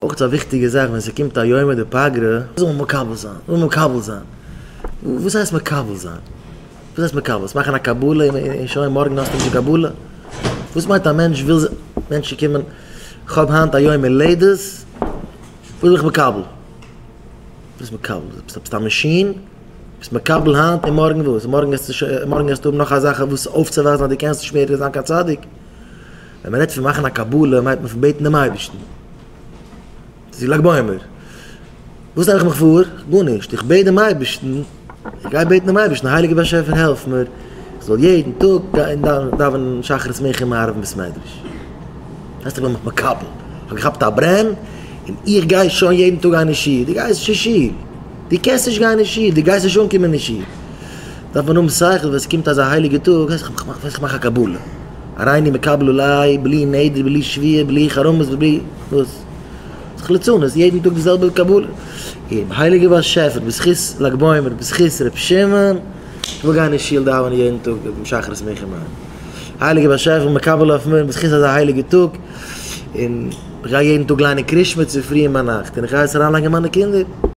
אויך איז א וויכטיגע זאך ווען ס'קומט א יומא דפגרא. זאל מען מקבל זיין, זאל מען מקבל זיין. וואס הייסט מקבל זיין? וואס הייסט מקבל? מאכן א קבלה און שוין מארגן האסטו נישט די קבלה? וואס מיינט א מענטש וויל מענטשן קומען כ'האב היינט א יום הולדת, וואס בין איך מקבל? וואס מקבל? ביסט א מאשין? ביסט מקבל היינט און מארגן וואס? מארגן וועסטו האבן נאך א זאך וואס אויפצואווייזן אז דו קענסט נישט מער זיין קיין צדיק? ווען מען רעדט פון מאכן א קבלה מיינט מען פון בעטן דעם אייבערשטן. ס'איז לג בעומר. וואס נעם איך מיך פאר? גארנישט. איך בעט דעם אייבערשטן, איך גיי בעטן דעם אייבערשטן, הייליגער באשעפער העלף מיר איך זאל יעדן טאג גיין דאווענען שחרית מנחה מעריב אין בית מדרש. הייסט איך בין מיך מקבל. איך האב געכאפט א ברען און איך גיי שוין יעדן טאג גיין אין שול. דו גייסט נישט אין שול. דו קענסט נישט גיין אין שול. דו גייסט נישט אנקומען אין שול. דארף מען האבן שכל ווען ס'קומט אזא הייליגע טאג, הייסט איך מאך א קבלה. הריני מקבל עלי בלי נדר בלי שבועה בלי חרמות ובלי וואס? ס'איז ליצנות, יעדן טאג די זעלבע קבלה. און הייליגער באשעפער בזכות לג בעומר בזכות ר' שמעון, איך וויל גיין אין שול דאווענען יעדן טאג שחרית מנחה מעריב. הייליגער באשעפער מקבל אויף מיר בזכות אזא הייליגע טאג, און איך גיי יעדן טאג ליינען קרישמע צופרי און ביינאכט, און איך גיי עס אריינלייגן אין מיינע קינדער.